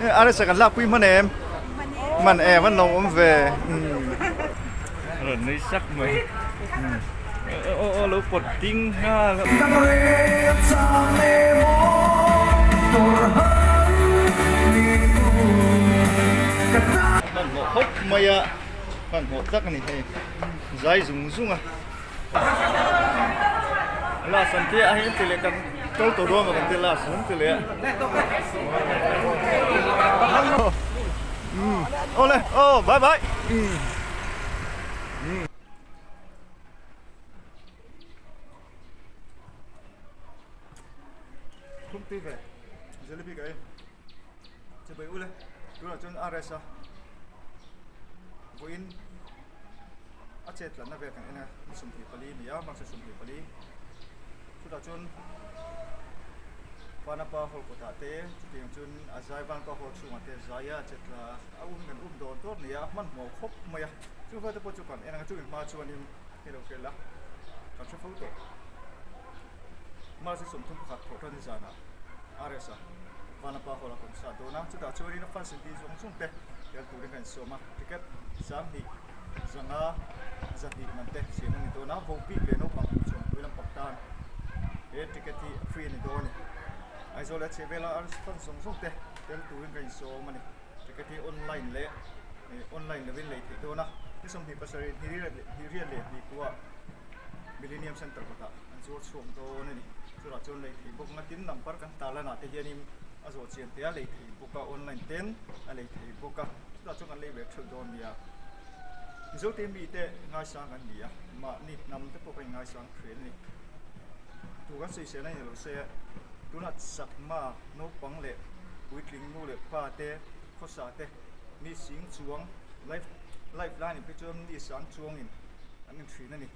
Aresa kan lakpui hman em? Hman em an lo awm ve. Rawn nui sak mai. Aw aw lo pawt ding nghal. Hmanhmawh khawp mai a, hmanhmawh tak a ni hei. Zai zung zung a. Last an tia a hei an ti leh kan kal tawh dawn maw kan tia last an ti leh a. Umm awle aw bye bye. Thum tui ve jalebi ka ei chibai ule tunah chuan RS a vawiin a chet tlanna vel kan en a ni 24 a ni a march 24 chutah chuan Vanapa hall kawtah te chutiang chuan a zai Vanapa hall chhungah te zai a chet tla a um kan um dawr dawr a ni a hmanhmawh khawp mai a chu vel te pawh chu kan en ang a chumi hma chuanin hei lo hriat la kan hre fo tawh march 31 thawh tan zanah RS a Vanapa hall a concert dawn a chutah chuanin a fans inti zawng zawng te tel turin ka insawm a ticket 20 zanga 200 man te siam a ni dawn a vo bik leh naupang kum chhawm pui lampang tan he ticket hi free a ni dawn a ni Aizawl leh a chheh vela RS fans zawng zawng te tel turin ka insawm a ni ticket hi online leh online lovin lei theih dawn a ni 27 hnih riat leh hnih kuah Millennium Centre kawtah an zuar chhuak dawn a ni. Chutah chuan lei thei bawk nga tin number kan tarlan ah te hianin a zawh chian te a lei thei bawk a, online ten a lei thei bawk a, chutah chuan kan lei ve theuh dawn nia. Mizo te mite ngaisang kan ni a, mahni hnam te pawh kan ingaisang thin a ni. Tu kan sawisel a ni lo se, tunah chakma naupang leh puitling nu leh pa te khawsa te mi sing chuang life life line in phei chuan mi sang chuangin an inthin a ni.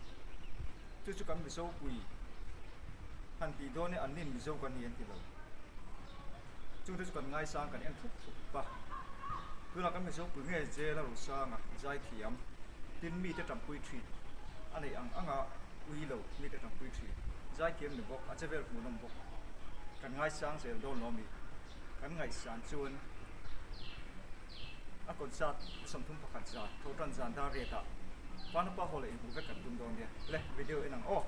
Chu chu kan Mizo pui han tih dawn e an nin Mizo kan ni an ti lo. Chungte chu kan ngaisang kan en thup thup a. Tunah kan Mizo pui nge jail a Rosanga zaithiam tin mite tampui thin a neih ang anga ui lo mite tampui thin zaithiam ni bawk a che vel hmuhnawm bawk kan ngaisang zel dawn lo a mi kan ngaihsan chuan A concert 31 zan thawhtan zan dar riatah Vanapa Hall ah inhmuh vek kan tum dawn nia. Le video en ang aw.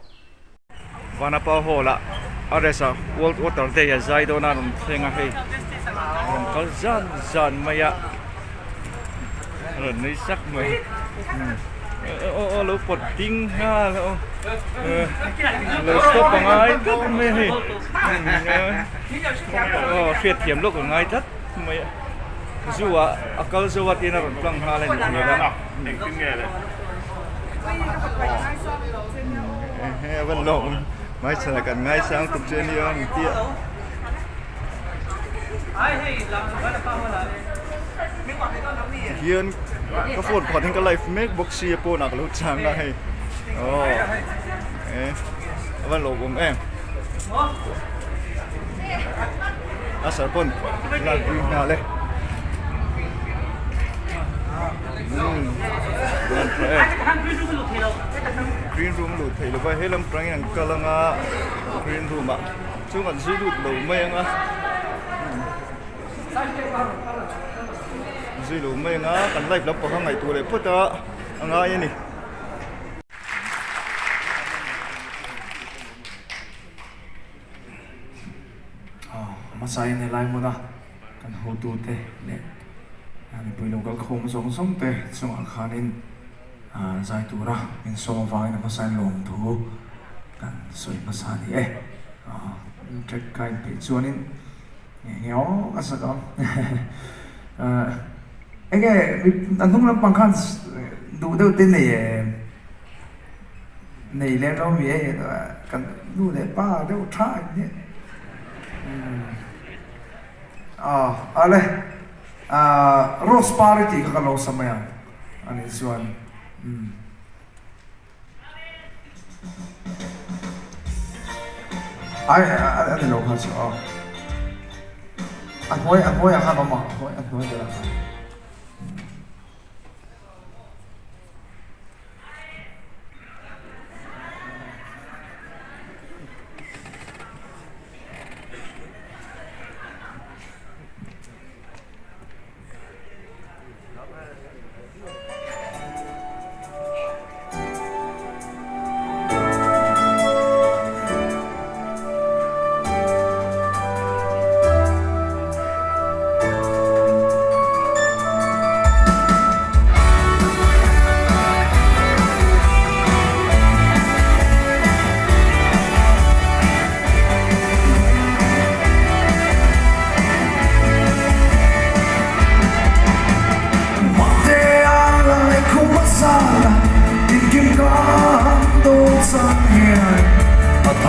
Vanapa Hall ah RS a World Water Day a zai dawn a rawn thleng a hei rawn kal zan zan mai a rawn nui sak mai aw aw lo pawt ding nghal a aw lo stop a ngai tlat mai a hei aw hriatthiam lawk a ngai tlat mai a. Zu ah a kal zo a tiin a rawn tlang nghal a ni hmel a. Engtin nge le? He a van lawm hmaichhan ah kan ngaisang tuk che nia ang tih a. Tihian ka phone pakhat hian ka live mek bawk sia pawnah ka lo chang a hei aw e a van lawmawm em. A serpon lak pui nghal e. Green room luh theih lova he lam tangin an kal anga green room ah chung an zui lut lo mai anga zui lo mai anga kan live lampang kha ngaihtuah leh phawt a a ngai a ni. Hmasa in helai hmuna kan hotute leh mipui lo kal khawm zawng zawng te chungah khanin zai tura min sawm avangin a hmasa in lawmthu kan sawi hmasa a ni e. Track ka inpeih chuanin nge nge aw ka sak ang. Enge a hnung lampang khan duh deuh te nei em? Nei lem lo mi e kan nu leh pa deuh tha in hi ah ale ah rose par i tih kha ka lo sa mai ang ani chuan umm. Ai a ni lo kha chu aw a hnuai a hnuai ah khan awm ang a hnuai a hnuai ber ah khan.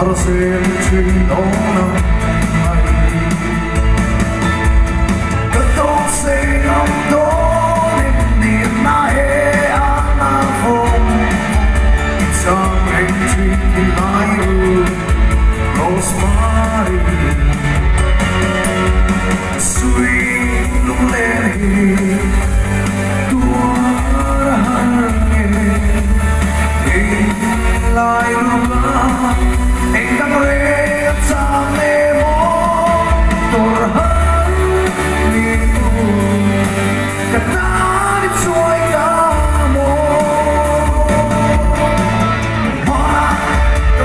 Thar zel thin dawn ang mai. Ka tawk sei ngam dawn em ni na he a na vawng I chang reng thin thinlai ru Rosemary. Sui lunglen hi tuar a har nge Thinlai ruka eng dang reng a chang emaw Tawrh har ni u ka tan i chuai ta maw Hmana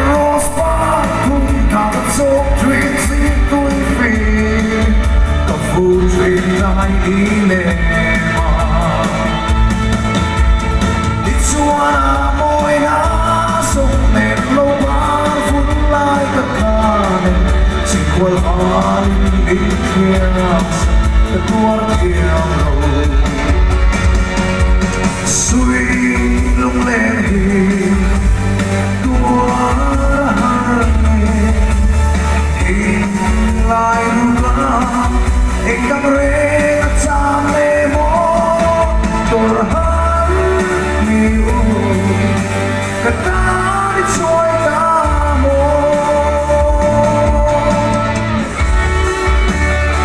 rose par phun kha ka chawk thin zing tui fim Ka fu thin tlai i lem a. Tichuan a mawina zawng nen lo par vun lai ka khan e, Chingkual halin min thiam sak ka tuar thiam lo. Sui lunglen hi tuar a har nge, Thinlai ruk a eng dang reng a cham le maw, Tawrh har mi u ka tan i chuai ta maw.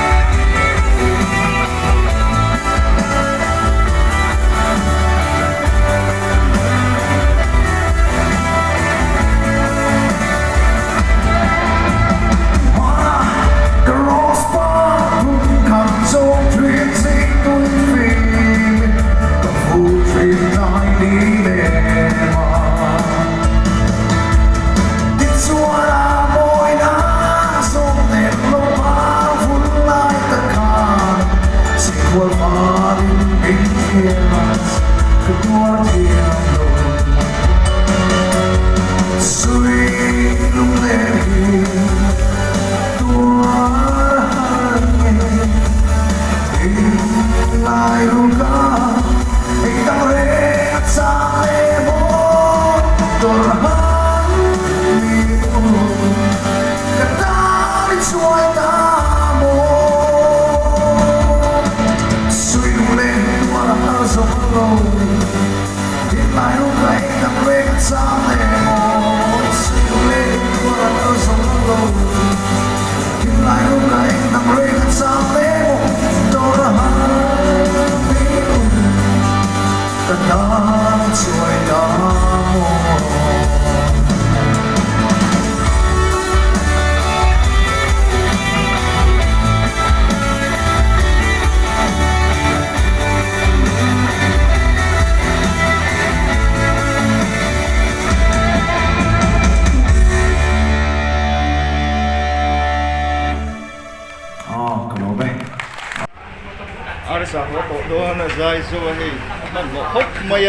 Arsa haw tawh dawn a zai zo a hei hmanhmawh khawp mai a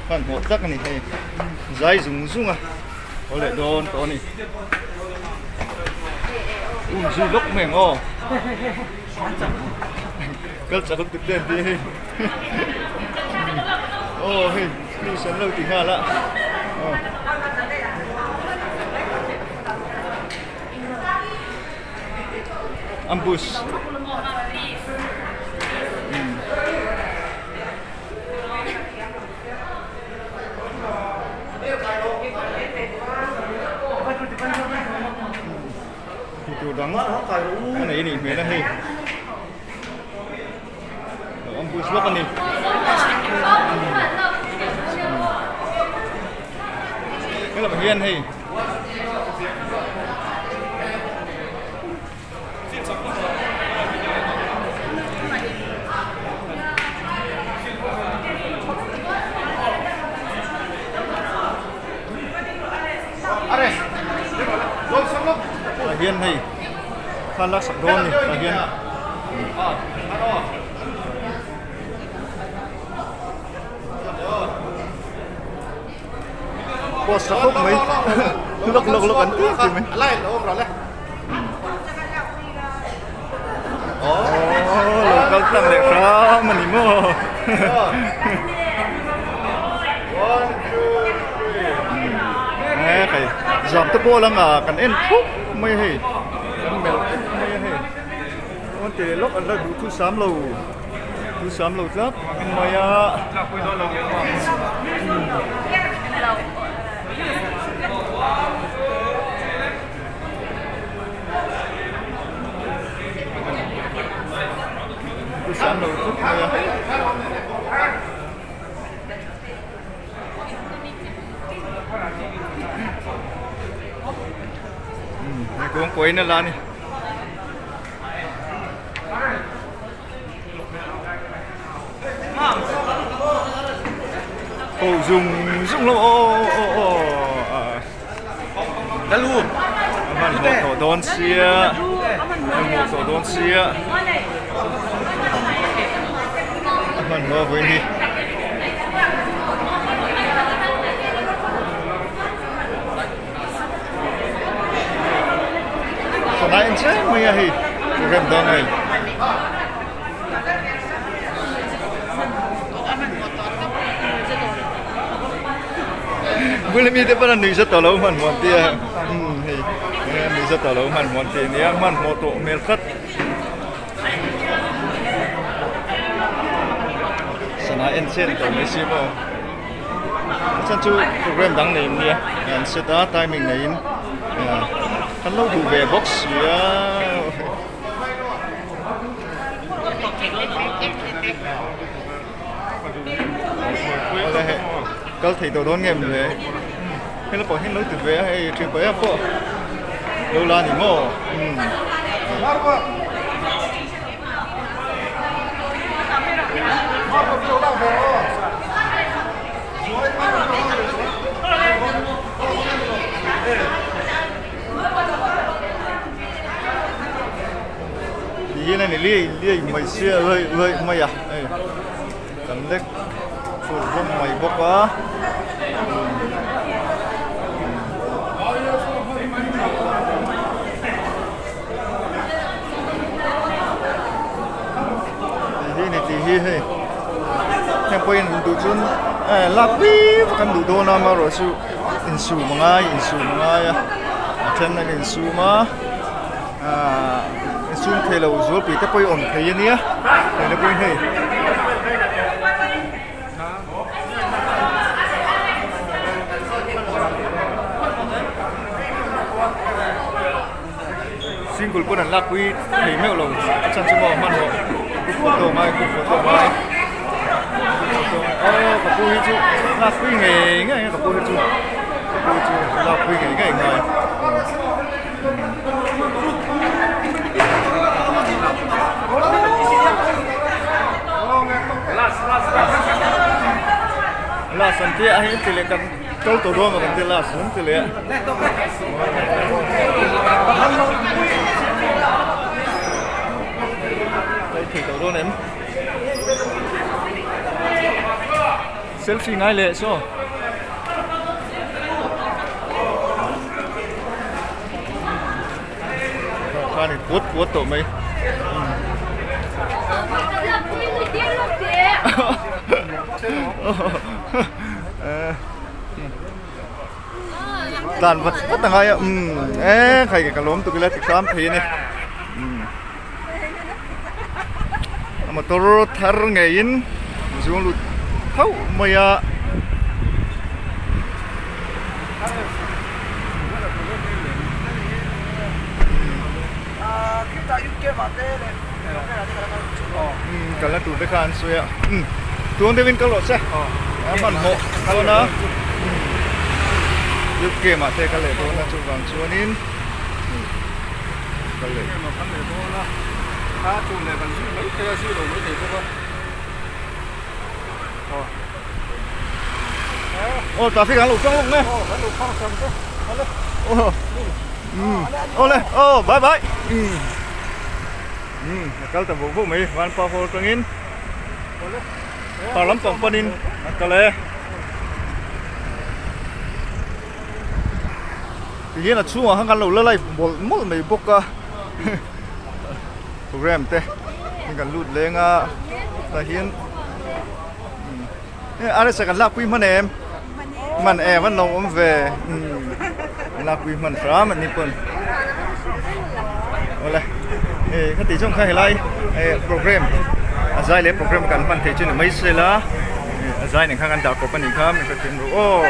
hmanhmawh tak a ni hei zai zung zung a haw leh dawn tawh a ni um zui lawk mai ang aw kal chak lutuk te an ti a hei aw hei please an lo ti nghal a aw. Ambush. Ti tur dang a nei anih hmel a hei. Lo ambush lawk a ni. Helamah hian hei. Tah hian hei thla lak sak dawn a ni tah hian. Post tha khawp mai lawk lawk lawk an ti ti mai oh lo kal tlang leh hram a ni maw e khai Zam te pawh a lang a kan en khup mai a hei kan melh khup mai a hei awn teh lawk an la duh thu sam lo thu sam lo tlat mai a. Thu sam lo tlat mai a. Hei kawngpui in a la a ni. Aw zung zung lo aw aw aw aw a hmanhmawh tawh dawn sia hmanhmawh tawh dawn sia a hmanhmawh vawiin hi. Sanai en chiang mai a hei rem dawn a hei. Bula mite pawn a nuihza tawh lo hmanhmawh an ti a umm hei a nuihza tawh lo hmanhmawh an ti a nia hmanhmawh tawh hmel tlat. Sana en chian tawh mai si maw a chhan chu program dang nei nia an set a timing neiin kan lo duh ve bawk si a. Awle hei kal thei tawh dawn nge maw le hela pawh hian lo ti ve a hei thian pawh pawh lo la ni maw umm. Tihian a ni liai liai mai sia luai luai mai a hei kan lek fur hlawm mai bawk a tih hi ni tih hi hei heng pawhin duh chuan lak viau kan duh dawn a amaherawhchu insum a ngai insum a ngai a a then an insum a. Ahh sum thei lo zualpui te pawh hi awm thei ania hei la pawhin hei single pawn an lakpui thei meuh lo a chhan chu maw hmanhmawh group photo ngai group photo ngai group photo ngai aw ka pu hi chu lakpui ngei ngei a ka pu hi chu ka pu hi chu lakpui ngei ngei ngai. Last an tia hi ti leh kan kal tawh dawn maw kan tia last an ti leh a. Kal thei tawh dawn em? Selfie ngai leh saw. Khan in puat puat tawh mai. Tlan vat vat a ngai a umm e khai ka lawm tuk ila ti hram thei a ni umm a motor thar ngeiin zung lut thauh mai a. Kalna tur te kha an sawi a tuang deuhin kal rawh se a hmanhmawh dawn a youth camp ah te kal leh dawn a chuvang chuanin kal leh Aw traffic an lo hrang lawk nge. Aw kan lo hrang hrang te. Awle. Aw. Um. Awle. Aw bye bye. Um. Um a kal ta vauh vauh mai Vanpa hall atangin. Awle. Par lampang panin a kal e. Tihian a chhungah khan kan lo la live mawlh mawlh mai bawk a. Program te kan lut leng a. Tah hian Hei RSa kan lakpui hman em? Hman em? Hman em an lo awm ve. An lakpui hman hram an ni pawn. Awle hei khati zawng kha helai program a zai leh program kan hman thei chu ni mai se la a zai nen khan kan dah kawp a nih kha min hrethiam ru aw.